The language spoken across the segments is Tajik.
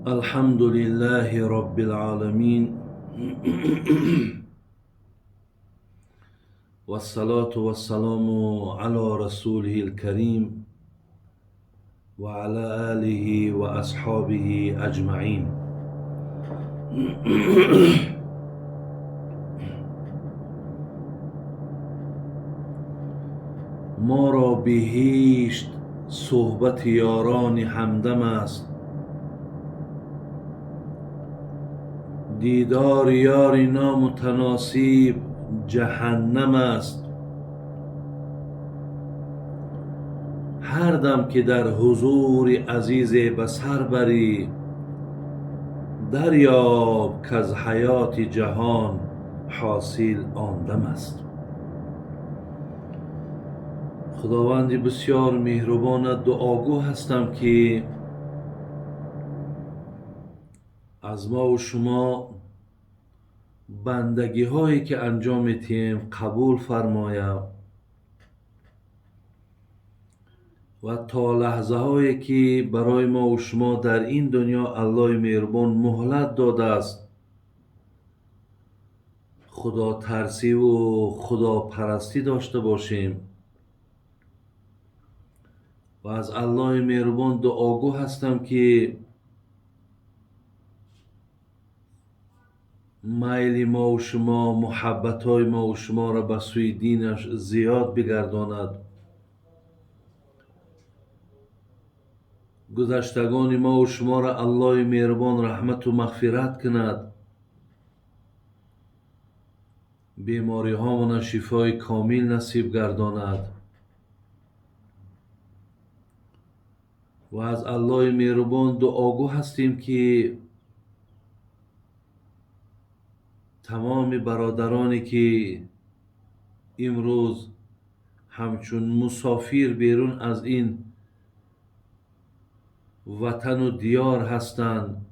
الحمد لله رب العالمين، والصلاة والسلام على رسوله الكريم وعلى آله وأصحابه أجمعين. ما را بهشت صحبت یاران همدم است، دیدار یار نامتناسب جهنم است. هر دم که در حضور عزیز به سر بری، دریاب کز حیات جهان حاصل آن دم است. خداوند بسیار مهربان دعاگو هستم که از ما و شما بندگی هایی که انجام میتیم قبول فرماید و تا لحظه هایی که برای ما و شما در این دنیا الله مهربان مهلت داده است، خدا ترسی و خدا پرستی داشته باشیم و از الله مهربان دعاگو هستم که میل ما و شما، محبت های ما و شما را به سوی دینش زیاد بگرداند. گذشتگان ما و شما را الله مهربان رحمت و مغفرت کند. بیماری هامون شفای کامل نصیب گرداند و از الله مهربان دعاگو هستیم که تمام برادرانی که امروز همچون مسافر بیرون از این وطن و دیار هستند،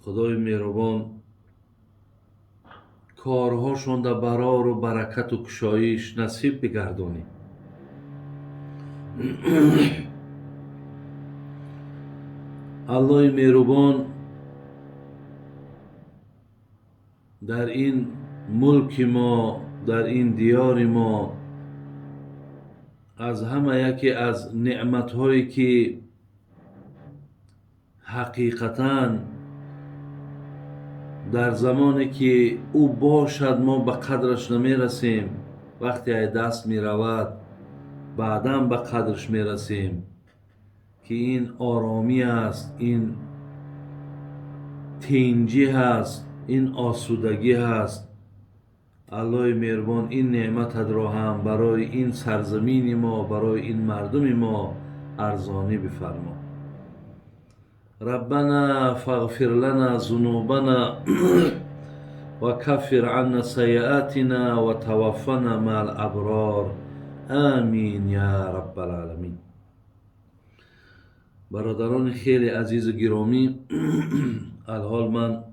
خدای مهربان کارهاشون در برار و برکت و کشایش نصیب بگردانی. الله مهربان در این ملک ما، در این دیار ما، از همه یکی از نعمت‌هایی که حقیقتاً در زمانی که او باشد ما به قدرش نمیرسیم، وقتی ای دست میرود بعداً به قدرش میرسیم، که این آرامی است، این تنجی هست، این آسودگی هست. الله مهربان این نعمت را هم برای این سرزمین ما، برای این مردم ما ارزانی بفرما. ربنا فاغفر لنا ذنوبنا و کفر عنا سیئاتنا و توفنا مع الابرار، آمین یا رب العالمین. برادران خیلی عزیز و گرامی، الحال من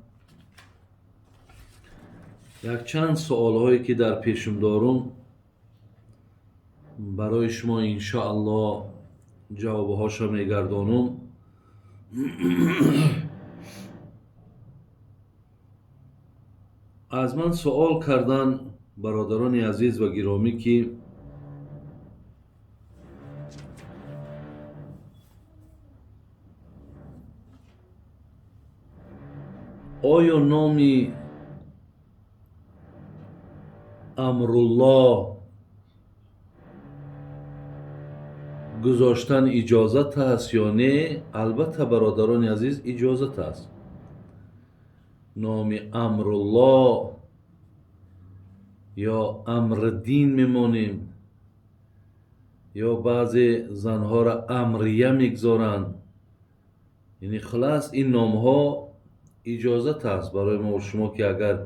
یک چند سوال هایی که در پیشم دارم برای شما انشاءالله جوابهاشو میگردانم. از من سوال کردن برادران عزیز و گرامی که آیا نامی امرالله گذاشتن اجازت هست یا نه؟ البته برادران عزیز اجازت است. نام امرالله یا امر دین میمانیم، یا بعضی زنها را امریه میگذارند. یعنی خلاص این نام ها اجازت است برای ما و شما که اگر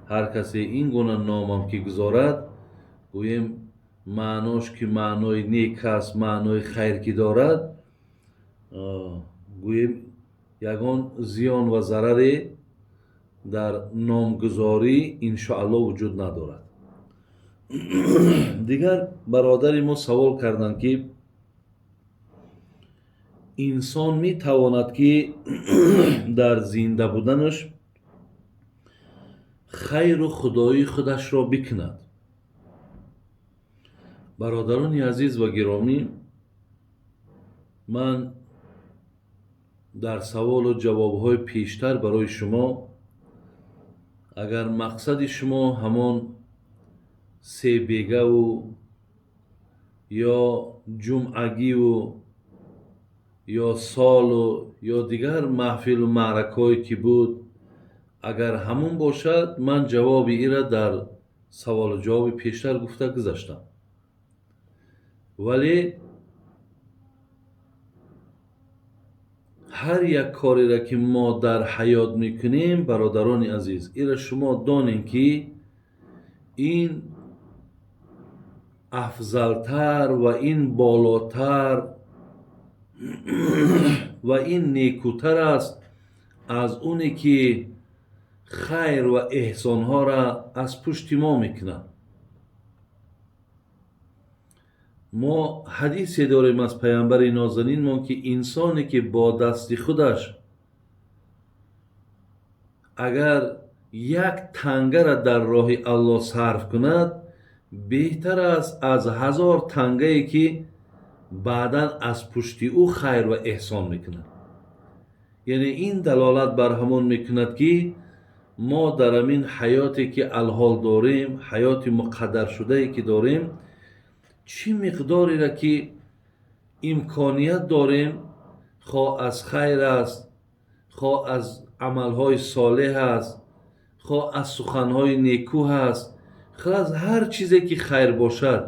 هر کسی این گونه نامم که گذارد، گوییم معناش که معنای نیک است، معنای خیر که دارد، گوییم یگان زیان و ضرری در نامگذاری انشاءالله وجود ندارد. دیگر برادر ما سوال کردند که Инсон метавонад, ки дар зинда буданаш хайру худоии худашро бикунад. Бародарони азиз ва гиромӣ, ман дар саволу ҷавобҳои пештар барои шумо, агар мақсади шумо ҳамон себегаву ё ҷумъагиву ё солу ё дигар маҳфилу маъракаҳое ки буд, агар ҳамон бошад, ман ҷавоби ира дар саволу ҷавоби пештар гуфта гузаштам. Вале ҳар як кореро ки мо дар ҳаёт мекунем, бародарони азиз, ира шумо донем, ки ин афзалтар ва ин болотар ва ин некӯтар аст аз оне ки хайр ва эҳсонҳоро аз пушти мо мекунанд. Мо ҳадисе дорем аз паямбари нозанинмон, ки инсоне ки бо дасти худаш агар як тангара дар роҳи Аллоҳ сарф кунад, беҳтар аст аз 1000 тангае ки баъдан аз пушти ӯ хайр ва эҳсон мекунад. Яъне ин далолат бар ҳамон мекунад, ки мо дар ҳамин ҳаёте ки алҳол дорем, ҳаёти муқаддаршудае ки дорем, чӣ миқдореро ки имконият дорем, хоҳ аз хайр аст, хоҳ аз амалҳои солеҳ аст, хоҳ аз суханҳои некӯ ҳаст, хулас ҳар чизе ки хайр бошад,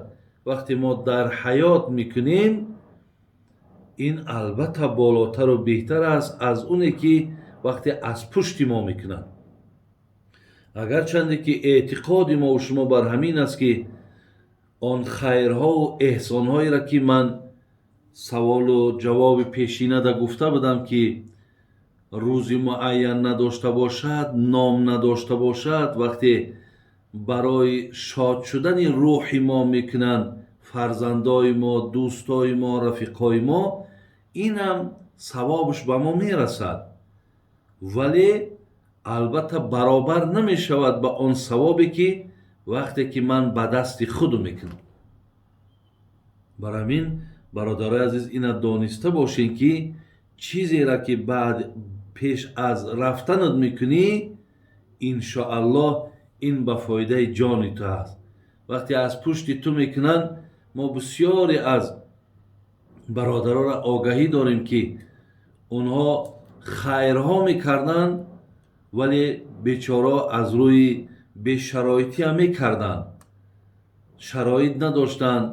вақте мо дар ҳаёт мекунем, ин албатта болотару беҳтар аст аз оне ки вақте аз пушти мо мекунанд. Агарчанде ки эътиқоди мову шумо бар ҳамин аст, ки он хайрҳову эҳсонҳоеро ки ман саволу ҷавоби пешинада гуфта будам, ки рӯзи муайян надошта бошад, ном надошта бошад, вақте барои шод шудани рӯҳи мо мекунанд фарзандои мо, дӯстои мо, рафиқҳои мо, инам савобаш ба мо мерасад, вале албатта баробар намешавад ба он савобе ки вақте ки ман ба дасти худу мекунам. Бар ҳамин, бародарои азиз, ина дониста бошед, ки чизеро ки баъд пеш аз рафтанат мекунӣ, иншоаллоҳ ин ба фоидаи ҷони ту аст. Вақте аз пушти ту мекунанд, мо бисёре аз бародаронро огаҳӣ дорем, ки онҳо хайрҳо мекарданд, вале бечора аз рӯи бешароитиам мекарданд, шароит надоштанд.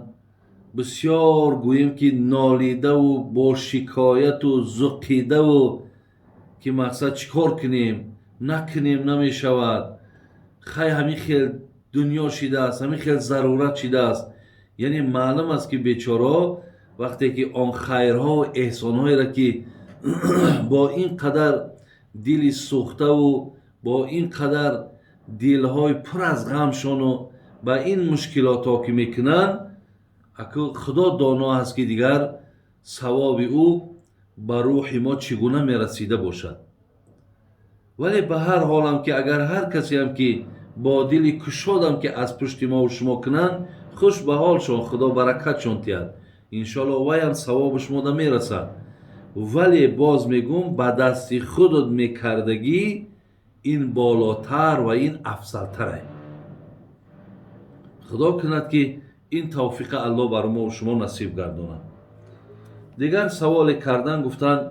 Бисёр гӯем ки нолидаву бо шикояту зуқидаву ки мақсад чӣ кор кунем, накунем намешавад, хай ҳамин хел дунё шидааст, ҳамин хел зарурат шидааст. Яъне маълум аст, ки бечораҳо вақте ки он хайрҳову эҳсонҳоеро ки бо ин қадар дили сӯхтаву бо ин қадар дилҳои пур аз ғамшону ба ин мушкилотҳо ки мекунанд, аку Худо доно аст, ки дигар савоби ӯ ба рӯҳи мо чӣ гуна мерасида бошад. Вале ба ҳар ҳолам ки агар ҳар касеам ки бо дили кушодам ки аз пушти мову шумо кунанд, хуш ба ҳолшон, Худо баракатшон диҳад, иншоалло ваям савоби шумода мерасад. Вале боз мегӯм, ба дасти худат мекардагӣ ин болотар ва ин афзалтарае. Худо кунад, ки ин тавфиқа Аллоҳ бар мову шумо насиб гардонад. Дигар саволе кардан, гуфтанд: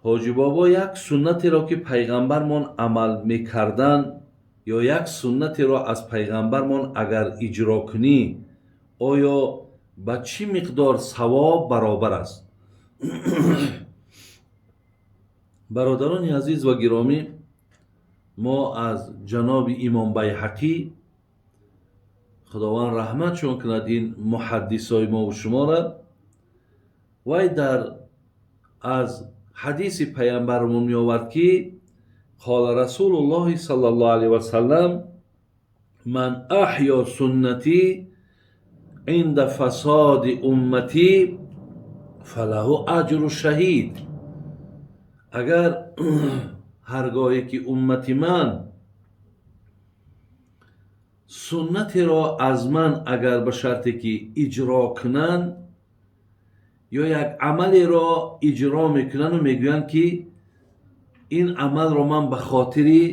«Ҳоҷибобо, як суннатеро ки пайғамбармон амал мекарданд ё як суннатеро аз пайғамбармон агар иҷро кунӣ, оё ба чӣ миқдор савоб баробар аст?» Бародарони азиз ва гиромӣ, мо аз ҷаноби имом Байҳақӣ, Худованд раҳматшон кунад ин муҳаддисои мову шуморо, вай дар аз ҳадиси пайғамбармон меовард, ки қола Расулуллоҳи саллаллоҳу алайҳи васаллам: «Ман аҳё суннатӣ инда фасоди умматӣ فله أجر شهید. Агар ҳаргоҳе ки уммати ман суннатеро аз ман агар ба шарте ки иҷро кунанд ё як амалеро иҷро мекунанду мегӯянд, ки ин амалро ман ба хотири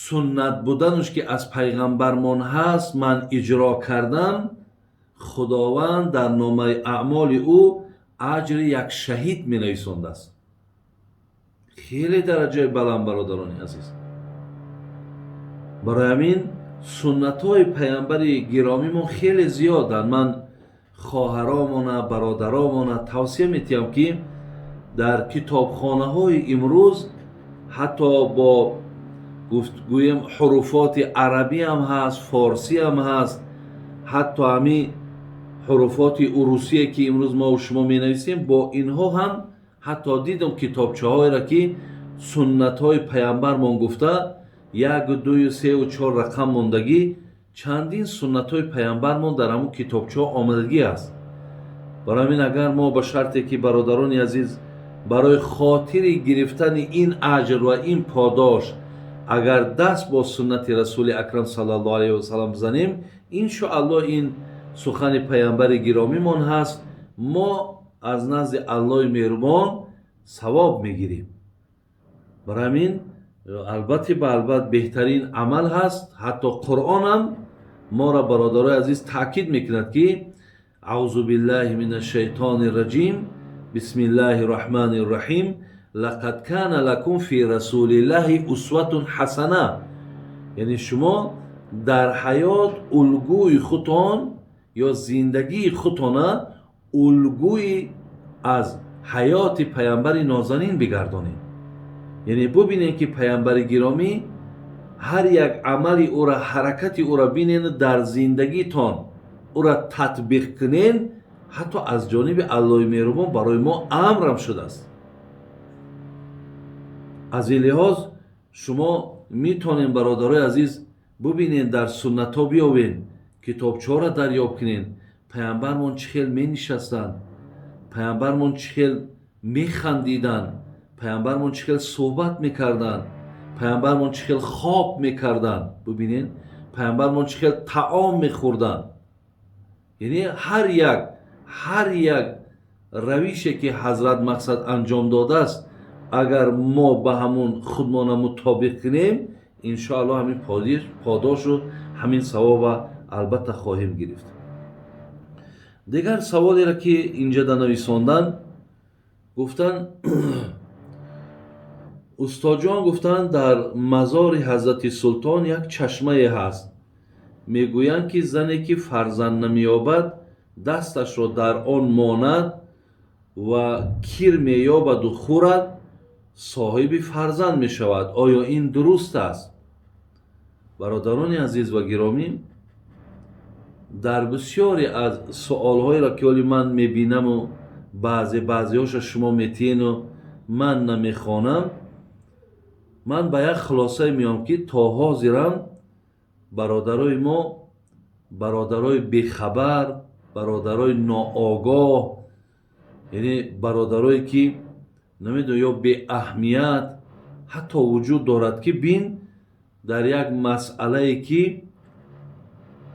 суннат буданаш, ки аз пайғамбармон ҳаст, ман иҷро кардам, Худованд дар номаи аъмоли ӯ аҷри як шаҳид менависондааст. Хеле дараҷаи баланд, бародарони азиз. Барои ҳамин суннатҳои паямбари гиромимон хеле зиёданд. Ман хоҳаромона, бародаромона тавсия метиҳам, ки дар китобхонаҳои имрӯз ҳатто бо гӯем ҳуруфоти арабиам ҳаст, форсиам ҳаст, ҳатто ҳами ҳуруфоти урусие, ки имрӯз мо шумо менависем, бо инҳо ҳам ҳатто дидам китобчаҳоеро, ки суннатҳои паямбармон гуфта, як, дую, сеу чор рақам мондагӣ, чандин суннатҳои паямбармон дар ҳамун китобчаҳо омадагӣ аст. Барои ҳамин агар мо ба шарте ки, бародарони азиз, барои хотири гирифтани ин аҷр ва ин подош агар даст бо суннати Расули Акрам саллаллоҳу алайҳи васалам бизанем, иншоаллоҳ, ин сухани паямбари гиромимон ҳаст, мо аз назди Аллоҳи меҳрубон савоб мегирем. Барои ҳамин албатта ба албат беҳтарин амал ҳаст. Ҳатто Қуръонам моро, бародарои азиз, таъкид мекунад, ки أعوذ بالله من الشيطان الرجيم، بسم الله الرحمن الرحيم، لقد كان لكم في رسول الله أسوة حسنة. Яъне шумо дар ҳаёт улгӯи худтон ё зиндагии худтона улгӯи аз ҳаёти паямбари нозанин бигардонед. Яъне бубинед, ки паямбари гиромӣ ҳар як амали ӯра, ҳаракати ӯра бинед, дар зиндагитон ӯра татбиқ кунед. Ҳатто аз ҷониби Аллоҳи меҳрубон барои мо амрам шудааст. Аз ин лиҳоз шумо метонед, бародарои азиз, бубинед, дар суннатҳо биёбед, китобчаҳоро дарёб кунед, паямбармон чӣ хел менишастанд, паямбармон чӣ хел механдиданд, паямбармон чӣ хел суҳбат мекарданд, паямбармон чӣ хел хоб мекарданд, бубинед, паямбармон чӣ хел таом мехӯрданд. Яъне ҳар як равише, ки ҳазрат мақсад анҷом додааст, агар мо ба ҳамун худмона мутобиқ кунем, иншоаллоҳ, ҳамин подошу ҳамин савоба албатта хоҳем гирифт. Дигар саволеро, ки инҷа нависондан, гуфтанд: «Устоҷон, гуфтанд, дар мазори ҳазрати Султон як чашмае ҳаст. Мегӯянд, ки зане, ки фарзанд намеёбад, дасташро дар он монад ва кир меёбаду хӯрад, соҳиби фарзанд мешавад. Оё ин дуруст аст?» Бародарони азиз ва гиромӣ, дар бисёре аз суолҳоеро, ки ҳоли ман мебинаму баъзе баъзеҳоша шумо метиҳену ман намехонам, ман ба як хулосае меоям, ки то ҳозирам бародарои мо, бародарои бехабар, бародарои ноогоҳ, яъне бародарое, ки намедонам, ё беаҳамият ҳатто вуҷуд дорад, ки бин, дар як масъалае, ки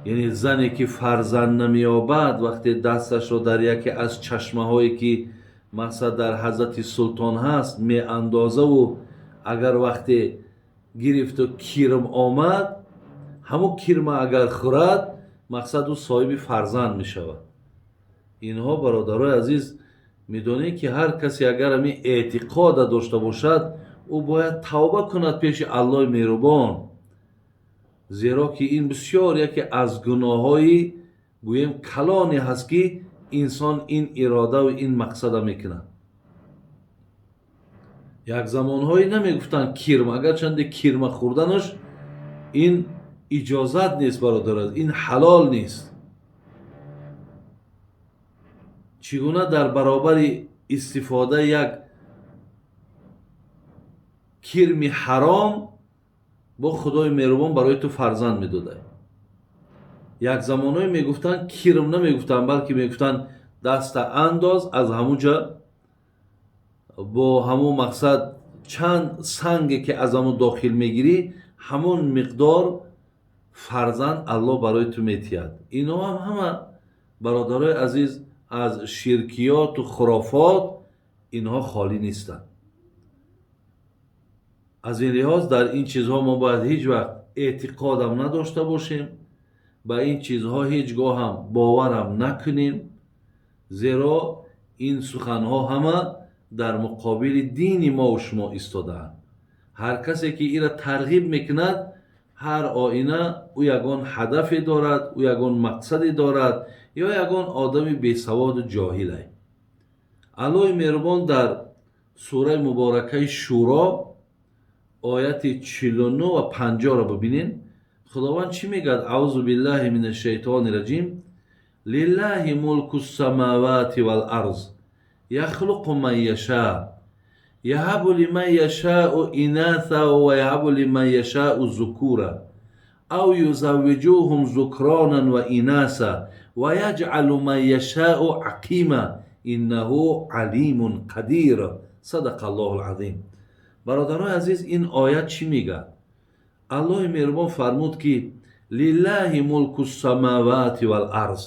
яъне зане, ки фарзанд намеёбад, вақте дасташро дар яке аз чашмаҳое, ки мақсад дар ҳазрати Султон ҳаст, меандозаву агар вақте гирифту кирм омад, ҳамун кирма агар хӯрад, мақсад ӯ соҳиби фарзанд мешавад. Инҳо, бародарои азиз, медонед, ки ҳар касе агар ҳамин эътиқода дошта бошад, ӯ бояд тавба кунад пеши Аллоҳи меҳрубон, зеро ки ин бисёр яке аз гуноҳҳои, гӯем, калоне ҳаст, ки инсон ин иродаву ин мақсада мекунад. Як замонҳое намегуфтанд кирм, агарчанде кирма хӯрданаш ин иҷозат нест, бародар, ин ҳалол нест. Чӣ гуна дар баробари истифода як кирми ҳаром бо Худои меҳрубон барои ту фарзанд медода? Як замонҳое мегуфтанд, кирм намегуфтанд, балки мегуфтанд Даста андоз, аз ҳамунҷа бо ҳамун мақсад чанд санге ки аз ҳамун дохил мегирӣ, ҳамон миқдор фарзанд Аллоҳ барои ту метиҳад. Инҳо ҳам ҳама, бародарои азиз, аз ширкиёту хурофот инҳо холӣ нестанд. Аз ин лиҳоз дар ин чизҳо мо бояд ҳеҷ вақт эътиқодам надошта бошем, ба ин чизҳо ҳеҷ гоҳ ҳам боварам накунем, зеро ин суханҳо ҳама дар муқобили дини мову шумо истодаанд. Ҳар касе ки инро тарғиб мекунад, ҳар оина ӯ ягон ҳадафе дорад, ӯ ягон мақсаде дорад ё ягон одами бесаводу ҷоҳилай. Аллоҳи меҳрубон дар сураи муборакаи Шӯро ояти 49 ва 50-ро бибинед. Худованд чӣ мегӯяд? Аузу биллаҳи мин ашшайтони раҷим. Лиллаҳи мулку ссамавати вал арз, яхлуқу ман яша, яҳабу лиман яшаъу инаса ва яҳабу лиман яшаъу зукура, ав юзаввиҷуҳум зукронан ва инаса, ва яҷъалу ман яшаъу ақима, иннаҳу алимун қадир. Садақа Аллоҳу лазим. Бародарои азиз, ин оят чӣ мегӯяд? Аллоҳи меҳрубон фармуд, ки лиллаҳи мулку ссамавати вал арз.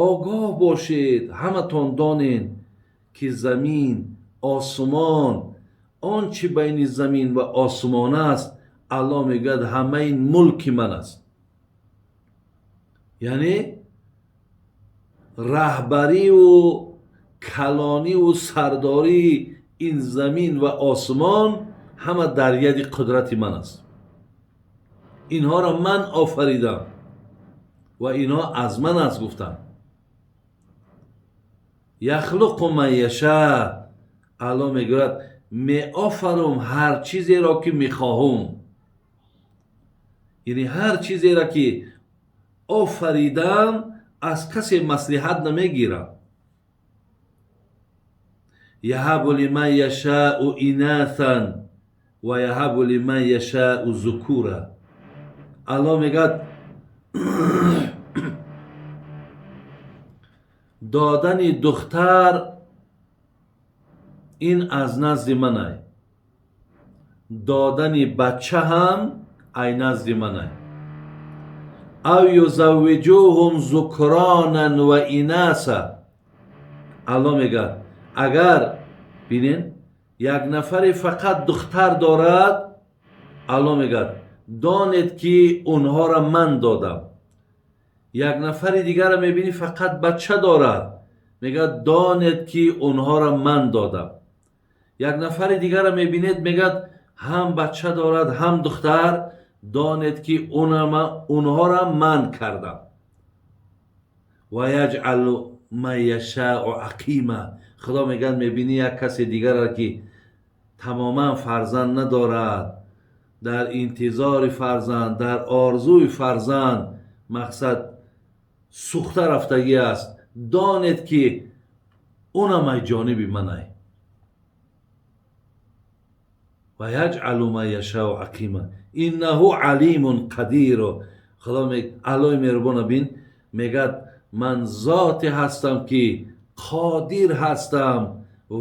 Огоҳ бошед, ҳаматон донед, ки замин, осмон, он чӣ байни замин ва осмон аст, Аллоҳ мегӯяд, ҳамаи мулки ман аст. Яъне раҳбариву калониву сардории ин замин ва осмон ҳама дар яди қудрати ман аст. Инҳоро ман офаридам ва инҳо аз ман аст, гуфтам. Яхлуқу ман яша. Аллоҳ мегӯяд, меофарум ҳар чизеро ки мехоҳум. Яъне ҳар чизеро ки офаридам, аз касе маслиҳат намегирам. Яҳабу лиман яшаъу инасан ва яҳабу лиман яшаъу зукура. Аллоҳ мегӯяд, додани духтар ин аз назди манай, додани бача ҳам ай назди манай. Ав юзаввиҷуҳум зукронан ва инаса. Аллоҳ мегӯяд, агар бинен, як нафаре фақат духтар дорад, Аллоҳ мегӯяд, донед, ки онҳоро ман додам. Як нафари дигарро мебинӣ, фақат бача дорад, мегӯяд, донед, ки онҳоро ман додам. Як нафари дигарро мебинед, мегӯяд, ҳам бача дорад, ҳам духтар, донед, ки онҳоро ман кардам. Ва яҷъалу ман яшаъу ақима. Худо мегӯяд, мебинӣ як касе дигарро, ки тамоман фарзанд надорад, дар интизори фарзанд, дар орзуи фарзанд, мақсад, сӯхта рафтагӣ аст, донед, ки унам ай ҷониби манай. Ва яҷъалу ман яшаъу ақима, иннаҳу алимун қадир. Худо, Аллоҳи меҳрубона бин, мегӯяд, ман зоте ҳастам, ки қодир ҳастам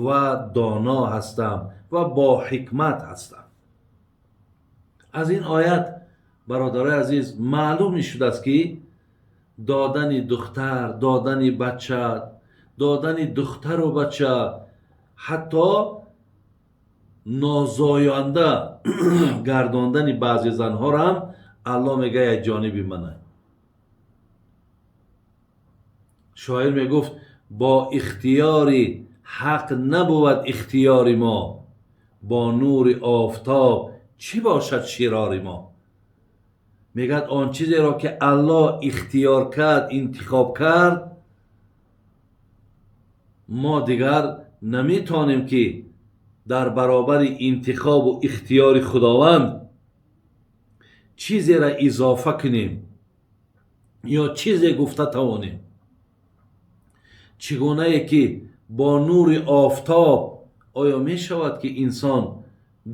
ва доно ҳастам ва бо ҳикмат ҳастам. Аз ин оят, бародарои азиз, маълум мешудааст, ки додани духтар, додани бача, додани духтару бача, ҳатто нозоянда гардондани баъзе занҳоро ҳам Аллоҳ мегӯяд, як ҷониби мана. Шоир мегуфт, бо ихтиёри ҳақ набувад ихтиёри мо, бо нури офтоб чӣ бошад широри мо. Мегӯяд, он чизеро ки Аллоҳ ихтиёр кард, интихоб кард, мо дигар наметавонем, ки дар баробари интихобу ихтиёри Худованд чизеро изофа кунем ё чизе гуфта тавонем. Чӣ гунае ки бо нури офтоб оё мешавад, ки инсон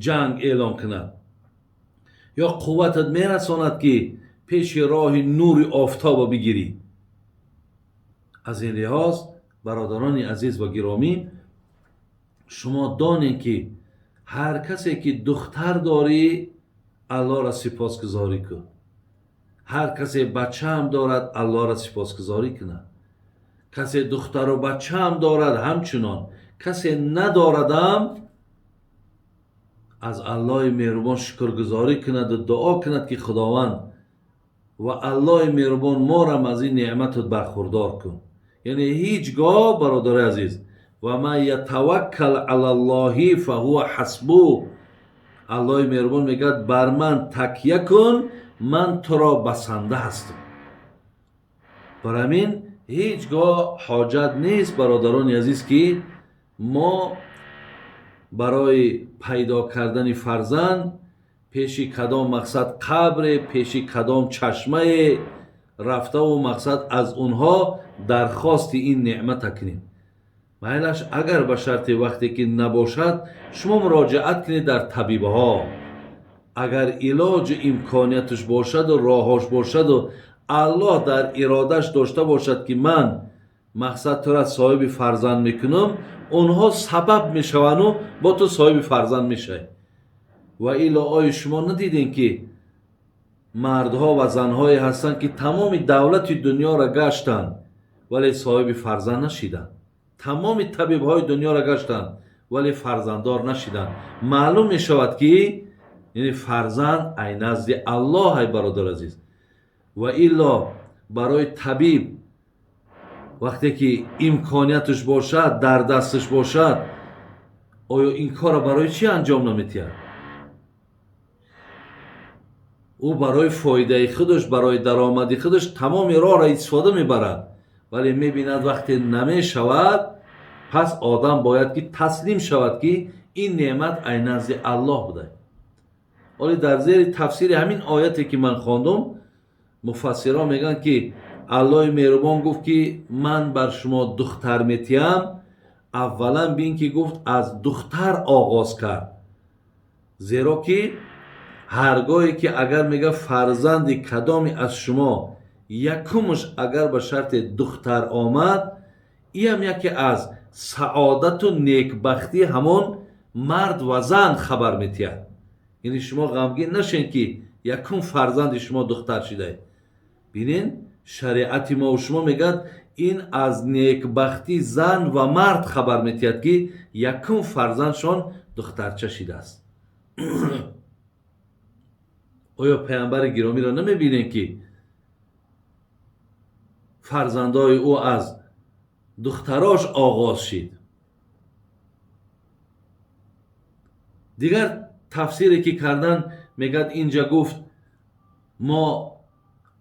ҷанг эълон кунад, ё қувватат мерасонад, ки пеши роҳи нури офтобро бигирӣ? Аз ин лиҳоз Бародарони азиз ва гиромӣ, шумо донед, ки ҳар касе ки духтар дорӣ, Аллоҳро сипосгузорӣ кун. Ҳар касе бачаам дорад, Аллоҳро сипосгузорӣ кунад. Касе духтару бачаам дорад, ҳамчунон. Касе надорадам, аз Аллоҳи меҳрубон шукргузорӣ кунаду дуо кунад, ки Худованд ва Аллоҳи меҳрубон морам аз ин неъматат бархурдор кун. Яъне ҳеҷ гоҳ, бародари азиз, ومن يتوكل على الله فهو حسبه. Аллоҳи меҳрубон мегӯяд: бар ман такя кун, ман туро басанда ҳастам. Бар ҳамин ҳеҷ гоҳ ҳоҷат нест, бародарони азиз, ки мо барои пайдо кардани фарзанд пеши кадом мақсад қабре, пеши кадом чашмае рафтаву мақсад аз онҳо дархости ин неъмата кунем. Майлаш, агар ба шарти вақте ки набошад, шумо муроҷиат кунед дар табибҳо. Агар илоҷу имконияташ бошаду роҳош бошаду Аллоҳ дар иродаш дошта бошад, ки ман мақсад тура соҳиби фарзанд мекунам, онҳо сабаб мешаванду бо ту соҳиби фарзанд мешавӣ. Ва илло оё шумо надидем, ки мардҳо ва занҳое ҳастанд, ки тамоми давлати дунёро гаштанд, вале соҳиби фарзанд нашиданд? Тамоми табибҳои дунёро гаштанд, вале фарзанддор нашиданд. Маълум мешавад, ки яъне фарзанд ай назди Аллоҳ, ай бародар азиз. Ва илло барои табиб вақте ки имконияташ бошад, дар дасташ бошад, оё ин корро барои чӣ анҷом наметиҳад? Ӯ барои фоидаи худаш, барои даромади худаш тамоми роҳро истифода мебарад, вале мебинад, вақте намешавад, пас одам бояд ки таслим шавад, ки ин неъмат ай назди Аллоҳ буда. Оле дар зери тафсири ҳамин ояте, ки ман хондум, муфассирон мегӯянд, ки Аллоҳи меҳрубон гуфт, ки ман бар шумо духтар метиҳам. Аввалан бин, ки гуфт, аз духтар оғоз кард, зеро ки ҳаргоҳе ки агар мега фарзанди кадоме аз шумо якумш агар ба шарти духтар омад, иам яке аз саодату некбахтии ҳамон мард ва зан хабар метиҳад. Яъне шумо ғамгин нашед, ки якум фарзанди шумо духтар шидае. Бинен, шариати мову шумо мегӯяд, ин аз некбахтии зан ва мард хабар метиҳад, ки якум фарзандшон духтарча шидааст. Оё паямбари гиромиро намебинем, ки фарзандои ӯ аз духтарош оғоз шид? Дигар тафсире ки кардан, мегӯяд, инҷа гуфт мо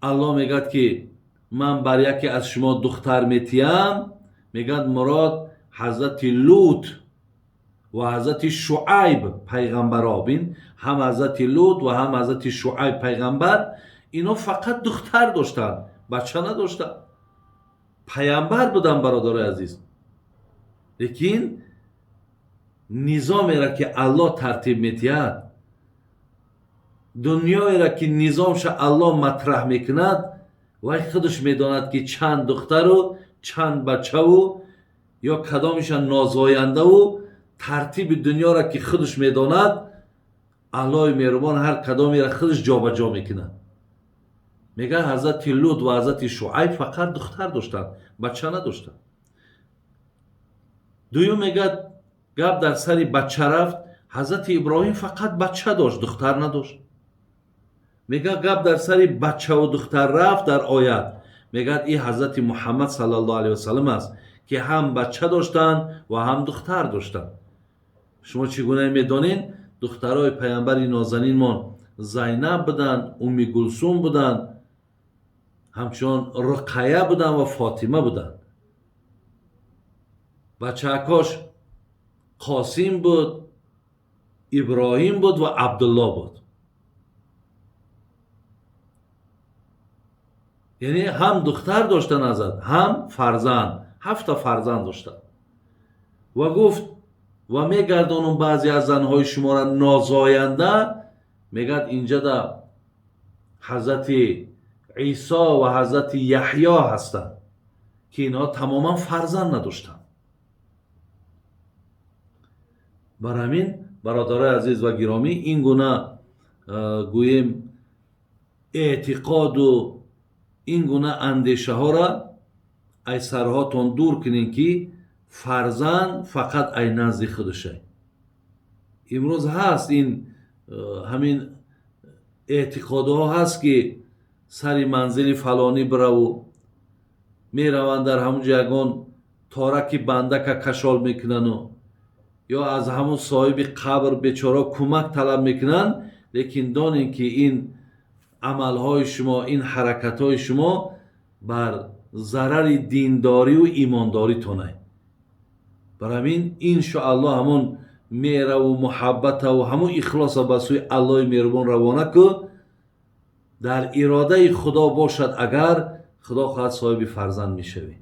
Аллоҳ мегӯяд, ки ман бар яке аз шумо духтар метиҳам, мегӯяд, мурод ҳазрати Лут ва ҳазрати Шуайб пайғамбаро. Бин, ҳам ҳазрати Лут ва ҳам ҳазрати Шуайб пайғамбар, ино фақат духтар доштанд, бача надоштанд, паямбар буданд, бародарои азиз. Лекин низомеро ки Аллоҳ тартиб метиҳад, дунёеро ки низомша Аллоҳ матраҳ мекунад, вай худаш медонад, ки чанд духтару чанд бачаву ё кадомеша нозояндаву тартиби дунёро ки худаш медонад, Аллоҳи меҳрубон ҳар кадомеро худаш ҷобаҷо мекунад. Мегӯяд, ҳазрати Лут ва ҳазрати Шуайб фақат духтар доштанд, бача надоштанд. Дуюм, мегӯяд, гап дар сари бача рафт, ҳазрати Иброҳим фақат бача дошт, духтар надошт. Мегӯяд, гап дар сари бачаву духтар рафт дар оят, мегӯяд, и ҳазрати Муҳаммад саллаллоҳу алайҳи васалам аст, ки ҳам бача доштанд ва ҳам духтар доштанд. Шумо чӣ гуна медонед, духтарои паямбари нозанинмон Зайнаб буданд, Умми Гулсум буданд, ҳамчунон Руқая буданд ва Фотима буданд. Бачаакош Қосим буд, Иброҳим буд ва Абдулло буд. Яъне ҳам духтар доштан азад, ҳам фарзанд, ҳафта фарзанд доштанд. Ва гуфт: ва мегардонам баъзе аз занҳои шуморо нозоянда. Мегӯяд, инҷада ҳазрати Исо ва ҳазрати Яҳё ҳастанд. Ки инҳо тамоман фарзанд надоштанд. Бар ҳамин, бародарои азиз ва гиромӣ, ин гуна гӯем, эътиқоду ин гуна андешаҳоро ай сарҳотон дур кунем, ки фарзанд фақат ай назди худашай. Имрӯз ҳаст ин ҳамин эътиқодҳо ҳаст, ки сари манзили фалонӣ бираву мераванд, дар ҳамун ҷо ягон тораки бандака кашол мекунану ё аз ҳамун соҳиби қабр бечора кӯмак талаб мекунанд. Лекин донем, ки ин амалҳои шумо, ин ҳаракатҳои шумо бар зарари диндорию имондоритонай. Бар ҳамин, иншоаллоҳ, ҳамун меҳраву муҳаббатаву ҳамун ихлоса ба сӯи Аллоҳи меҳрубон равона ку. Дар иродаи Худо бошад агар, Худо хоҳад, соҳиби фарзанд мешавӣ.